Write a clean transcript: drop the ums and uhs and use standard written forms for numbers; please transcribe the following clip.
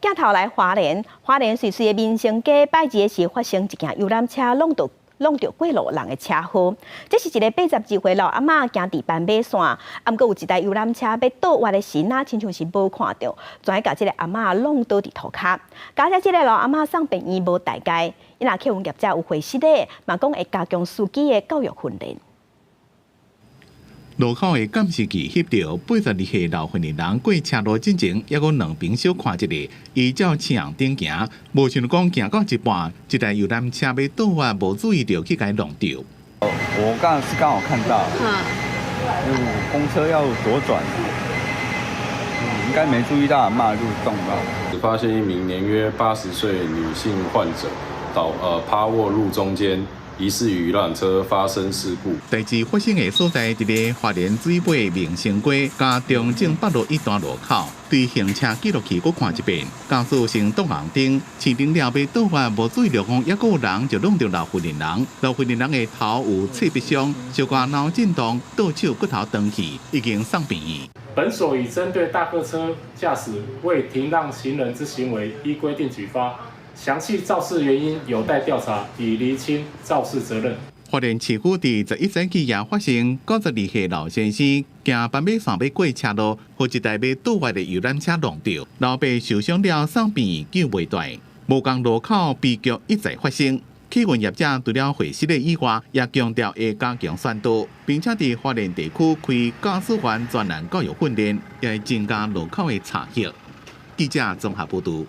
鏡頭來花蓮，花蓮瑞穗的民生街拜二的時發生一件遊覽車挵著過路人的車禍。這是一个82歲老阿嬤行佇斑馬線，啊，毋過有一台遊覽車欲倒彎的時，若親像是無看著，全共這个阿嬤挵倒佇塗跤。佳哉這个老阿嬤送病院無代誌，伊若客運業者有會失禮，嘛講會加強司機的教育訓練。路口的監視器翕著82歲老婦人過車路進前，猶閣兩邊小看一下，依照青紅燈行，無想講行到一半，一台遊覽車欲倒彎，無注意著去共挵著。我剛是剛好看到，因為公車要左轉，應該沒注意到阿嬤就撞到。發現一名年約80歲女性患者倒趴臥路中間。疑似與遊覽車發生事故。代誌發生的所在佇咧花蓮水尾民生街佮中正北路一段路口，對行車記錄器閣看一遍，駕駛先擋紅燈，青燈了欲倒彎，無注意著講，猶閣有人就挵著老婦人，老婦人的頭有切割傷，小可腦震盪，倒手骨頭斷去，已經送病院。本所已針對大客車駕駛未停讓行人之行為，依規定舉發。詳細肇事原因有待調查，以釐清肇事責任。花蓮市府佇11早起也發生92歲老先生行斑馬線欲過車路，予一台欲倒彎的遊覽車挵著，老爸受傷了送病院救袂斷。無仝路口悲劇一再發生，客運業者除了會失禮以外，也強調會加強宣導，並且佇花蓮地區開駕駛員專欄教育訓練，也會增加路口的查核。記者綜合報導。